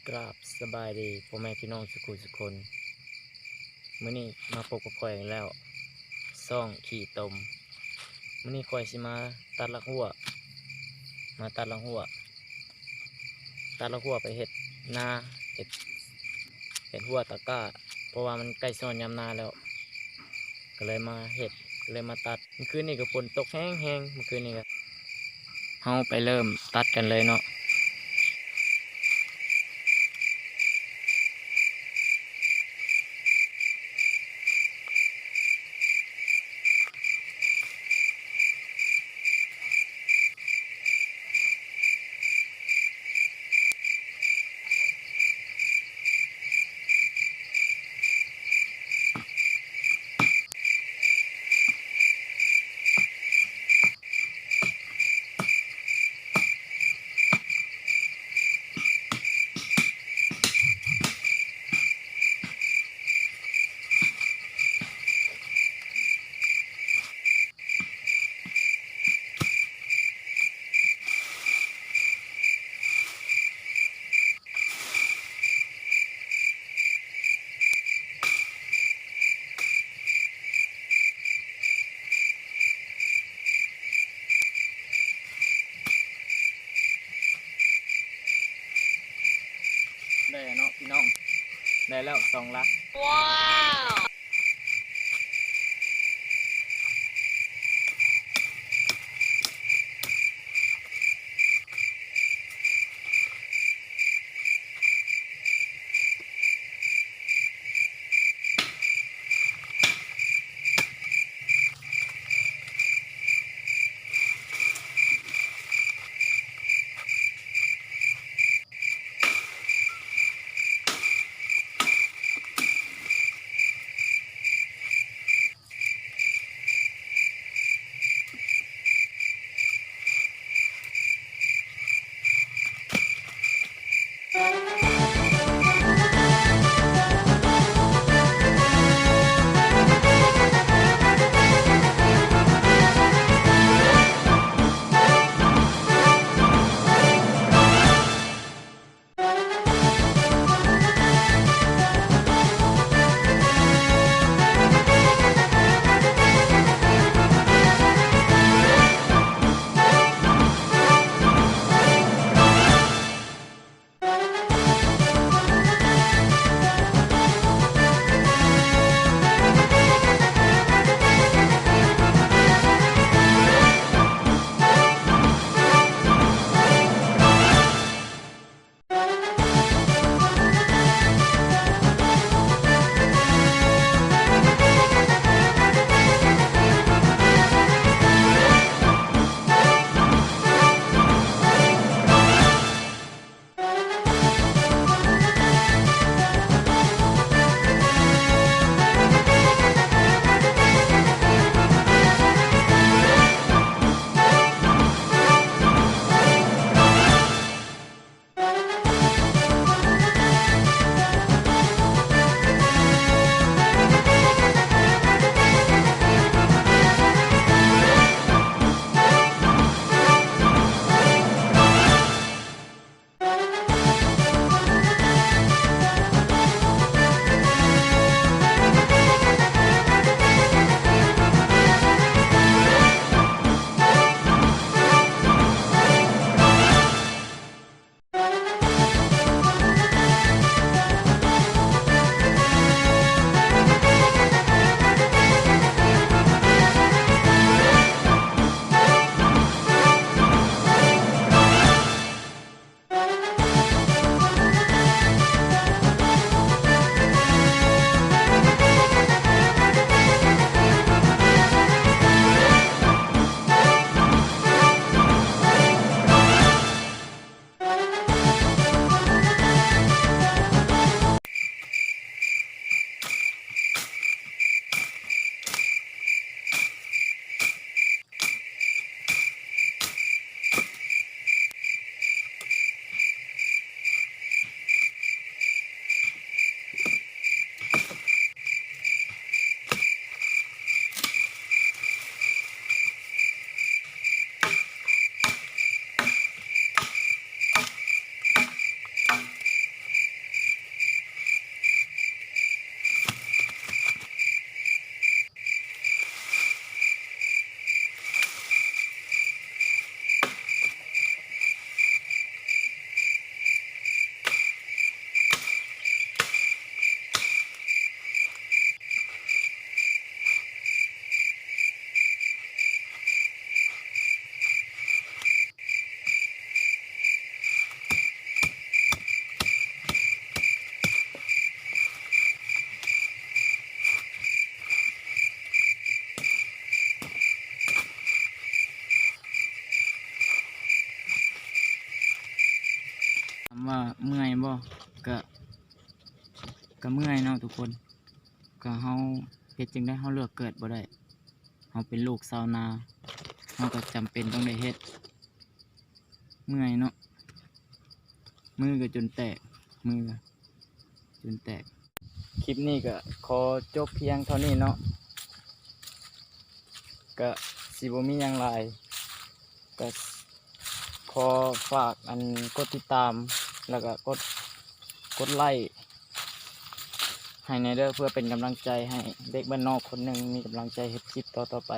ກາບສະບາຍດີພໍ່ແມ່ພີ່ນ້ອງສຸຂູສຸຄົນ. ມື້ນີ້ມາພົບກັບຂ້ອຍອີກແລ້ວ ຊ່ອງຂີ້ຕົມ. ມື້ນີ້ຂ້ອຍຊິມາຕັດລາກຮົ້ວ ມາຕັດລາກຮົ້ວ ຕັດລາກຮົ້ວໄປເຮັດນາ ເຮັດ ເຮັດຮົ້ວຕະກ້າ ເພາະວ່າມັນໃກ້ຊອນຍາມນາແລ້ວ ກໍເລີຍມາເຮັດ ກໍເລີຍມາຕັດ. ມື້ຄືນນີ້ກໍຝົນຕົກແຮງໆ ມື້ຄືນນີ້ກໍ ເຮົາໄປເລີ່ມຕັດກັນເລີຍເນາະ. ໄດ້ແລ້ວເນາະພີ່ນ້ອງ ໄດ້ແລ້ວສອງຫຼັກ. ວ້າວ! ເ ນບໍ່? ກະ ກະເມື່ອຍເນາະທຸກຄົນ. ກະເຮົາເຮັດຈັ່ງໃດ ເຮົາເລືອກເກີດບໍ່ໄດ້. ເຮົາເປັນລູກຊາວນາ ເຮົາກະຈຳເປັນຕ້ອງໄດ້ເຮັດ. ເມື່ອຍເນາະ ມືກະຈົນແຕກ ມືກະຈົນແຕກ. ຄລິບນີ້ກະຂໍຈົບພຽງເທົ່ານີ້ເນາະ ກະຊິບໍ່ມີຫຍັງຫຼາຍ. ກະຂໍຝາກອັນກົດຕິດຕາມ ແລ້ວກະກົດ ກົດໄລ້ໃຫ້ແດ່ເດີ ເພື່ອເປັນກຳລັງໃຈໃຫ້ເດັກບ້ານນອກຄົນໜຶ່ງມີກຳລັງໃຈເຮັດຄລິບຕໍ່ໆໄປ.